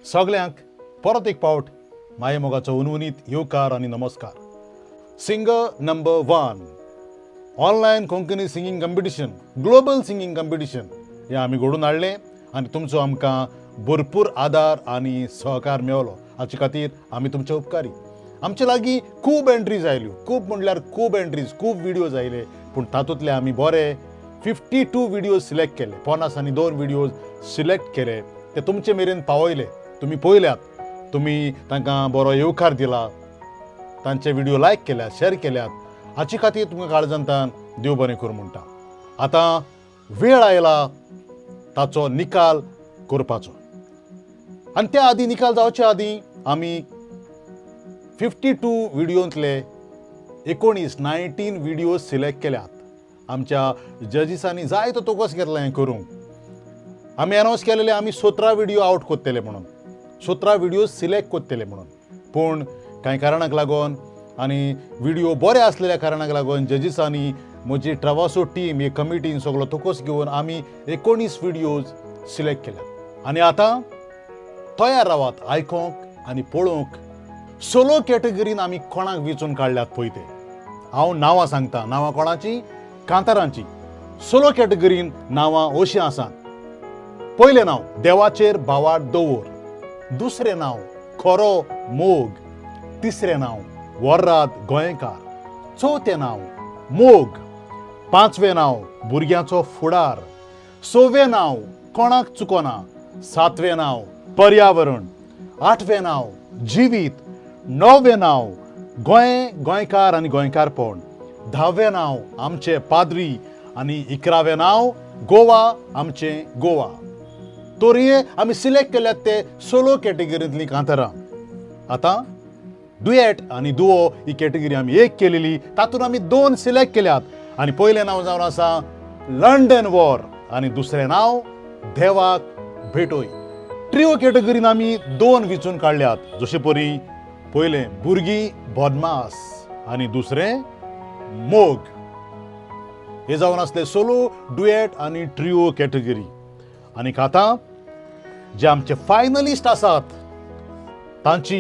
सगल्यांक परत एक पावट मायेमोगाचो उनउनीत येवकार आनी नमस्कार. Singer number one online Konkani singing competition, global singing competition हें आमी घडोवन हाडलें आनी तुमचो आमकां भरपूर आदार आनी सहकार मेवलो. हाचे खातीर आमी तुमचे उपकारी. आमचे लागीं खूब एंट्रीज आयल्यो, खूब म्हणल्यार खूब एंट्रीज, खूब व्हिडियोज आयले, पूण तातूंतले आमी बरे 52 व्हिडियोज सिलेक्ट केले. 52 व्हिडियोज सिलेक्ट केले, ते तुमचे मेरेन पावयले. तुमी पळयल्यात, तुमी तांकां बरो येवकार दिला, तांचे व्हिडियो लायक केल्यात, शेअर केल्यात. हाचे खातीर तुमकां काळजांतान देव बरें करूं म्हणटा. आतां वेळ आयला ताचो निकाल करपाचो आनी त्या आदीं, निकाल जावचे आदीं आमी 52 व्हिडियोंतले 19 19 व्हिडियोज सिलेक्ट केल्यात. आमच्या जजीसांनी जायतो तोकस घेतला हें करूंक. आमी अनावन्स केलेले आमी 17 व्हिडियो आवट कोत्तले म्हणून, 17 व्हिडियोज सिलेक्ट कोत्तले म्हणून, पूण कांय कारणाक लागून आनी व्हिडियो बरे आसलेल्या कारणाक लागून जजीसांनी, म्हजी ट्रावासो टीम, हे कमिटीन सगलो तोकोस घेवन आमी 19 व्हिडियोज सिलेक्ट केल्यात. आनी आतां तयार रावात आयकोंक आनी पळोवंक. सोलो कॅटेगरीन आमी कोणाक वेंचून काडल्यात पळय ते हांव नांवां सांगता. नांवां कोणाची? कांतारांची. सोलो कॅटेगरीन नांवां अशीं आसात. पयलें नांव देवाचेर भावार्थ दवर, दुसरें नांव खरो मोग, तिसरें नांव वर्राद गोंयकार, चवथें नांव मोग, पांचवें नांव भुरग्यांचो फुडार, सवें नांव कोणाक चुकोना, सातवें नांव पर्यावरण, आठवें नांव जिवीत, णवें नांव गोंय, गोंयकार आनी गोंयकारपण, धावें नांव आमचे पाद्री आनी 11वें नांव गोवा, आमचें गोवा. तर हे आमी सिलेक्ट केल्यात ते सोलो कॅटेगरींतलीं कांतारां. आतां डुएट आनी दुओ ही कॅटेगरी आमी एक केलेली, तातूंत आमी 2 सिलेक्ट केल्यात आनी पयलें नांव जावन आसा लंडन वॉर आनी दुसरें नांव देवाक भेटोय. ट्रिओ कॅटेगरीन आमी 2 विचून काडल्यात, जशे परी पयलें भुरगीं बदमास आनी दुसरें मोग. हे जावन आसले सोलो, डुएट आनी ट्रिओ कॅटेगरी. आनी आतां जे आमचे फायनलिस्ट आसात तांची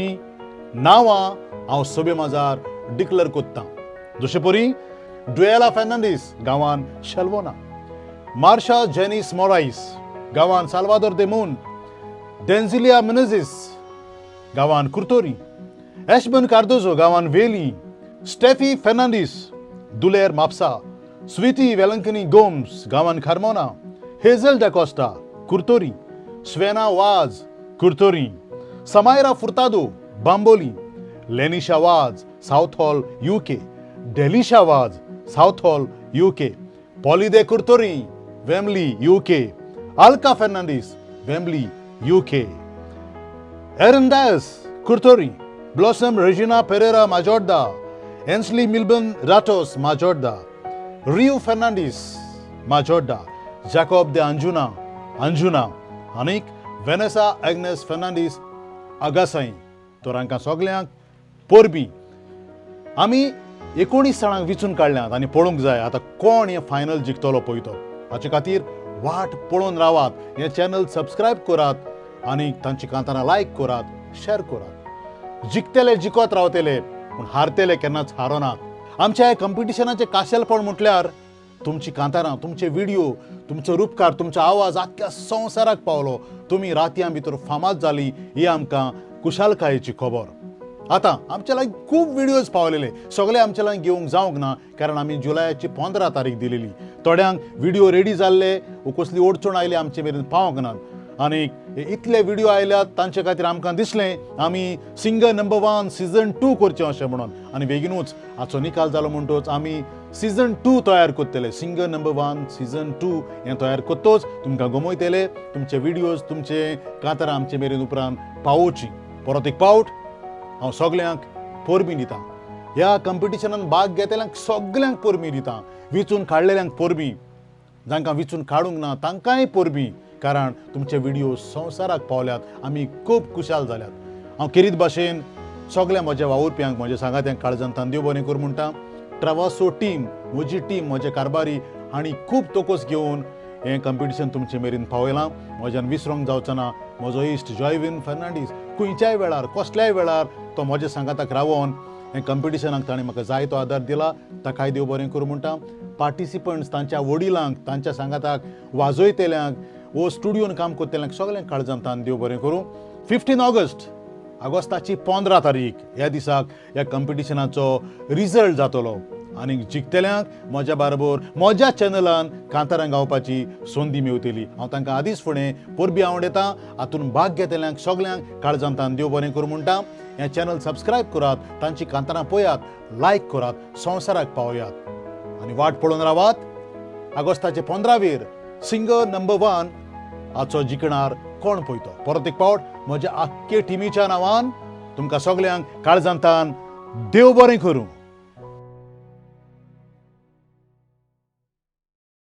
नांवां हांव सभे माजार डिक्लेर कोत्तां. जशे परी ड्युएला फेर्नांडीस गांवान शेल्वोना, मार्शा जेनीस मोरायस गांवान साल्वादोर दे मून, डेन्झिलिया मिनेझीस गांवान कुर्तोरी, एशबन कार्दोजो गांवान वेली, स्टेफी फेर्नांडीस दुलेर म्हापसा, स्विती वेलंकनी गोम्स गांवान Carmona, Hazel D'Costa Curtorim, Swena Vaz Curtorim, Samaira Furtado Bambolim, Lenisha Vaz south hall UK, Delisha Vaz south hall UK, Polide Curtorim Wembley UK, Alka Fernandes Wembley UK, Aaron Dias Curtorim, blossom Regina Pereira Majorda, Ansley Milburn Ratos Majorda, Rio Fernandes Majorda, Jacob दे अंजुना अंजुना आनीक Vanessa Agnes Fernandes आगासाई. तर हांकां सगल्यांक परबीं. आमी 19 जाणांक विचून काडल्यात आनी पळोवंक जाय आतां कोण हें फायनल जिखतलो पळय तो. हाचे खातीर वाट पळोवन रावात, हें चॅनल सबस्क्रायब करात आनी तांची कांतारां लायक करात, शेअर करात. जिखतले जिखत रावतले, पूण हारतले केन्नाच हारोनात. आमच्या ह्या कंपिटिशनाचें काशेलपण म्हटल्यार तुमची कांतारां, तुमचे व्हिडियो, तुमचो रुपकार, तुमचो आवाज आख्ख्या संवसाराक पावलो. तुमी रातयां भितर फामाद जाली, ही आमकां खुशालकायेची खबर. आतां आमच्या लागीं खूब व्हिडियोज पावलेले, सगळे आमच्या लागीं घेवंक जावंक ना, कारण आमी जुलयाची 15 तारीख दिलेली. थोड्यांक व्हिडियो रेडी जाल्ले वो कसली अडचण आयली, आमचे मेरेन पावंक नात. आनी इतले व्हिडियो आयल्यात तांचे खातीर आमकां दिसलें आमी सिंगर नंबर 1 सिजन 2 करचें अशें म्हणून. आनी बेगीनूच हाचो निकाल जालो म्हणटच आमी सिजन 2 तयार करतले. सिंगर नंबर 1 सिजन 2 हें तयार करतच तुमकां गमयतले. तुमचे व्हिडियोज, तुमचे कांतारां आमचे मेरेन उपरांत पावोवची. परत एक पावट हांव सगल्यांक परबीं दितां. ह्या कंपिटिशनान भाग घेतल्यांक सगल्यांक परबीं दितां, विचून काडलेल्यांक परबीं, जांकां विचून काडूंक ना तांकांय परबीं, कारण तुमचे व्हिडियो संवसाराक पावल्यात. आमी खूब खुशाल जाल्यात. हांव केरीत भाशेन सगल्या म्हज्या वावुरप्यांक, म्हज्या सांगात्यांक काळजांत देव बरें करूं म्हणटा. ट्रावासो टीम, म्हजी टीम, म्हजे कारभारी हांणी खूब तोकोस घेवन हें कंपिटिशन तुमचे मेरेन पावयलां. म्हज्यान विसरोंक जावचो ना म्हजो इश्ट जॉयवीन फर्नांडीस. खंयच्याय वेळार, कसल्याय वेळार तो म्हज्या सांगाताक रावोन हें कंपिटिशनाक ताणें म्हाका जायतो आदार दिला. ताकाय देव बरें करूं म्हणटा. पार्टिसिपंट्स, तांच्या वडिलांक, तांच्या सांगाताक वाजयतल्यांक वो स्टुडियोन काम करतल्यांक, सगल्यांक काळजान तान देव बरें करूं. 15 ऑगस्ट, ऑगस्टाची 15 तारीख, ह्या दिसाक ह्या कंपिटिशनाचो रिजल्ट जातलो आनी जिखतल्यांक म्हज्या बाराबर म्हज्या चॅनलान कांतारां गावपाची संदी मेवतली. हांव तांकां आदींच फुडें परबीं आवडयतां. हातून भाग घेतल्यांक सगल्यांक काळजान तान देव बरें करूं म्हणटा. हें चॅनल सबस्क्रायब करात, तांची कांतारां पळयात, लायक करात, संवसाराक पावयात आनी वाट पळोवन रावात ऑगस्टाचे 15वेर सिंगर नंबर 1 हाचो जिखणार कोण पळयतो. परत एक पावट म्हज्या आख्खे टिमीच्या नांवान तुमकां सगल्यांक काळजांतान देव बरें करूं.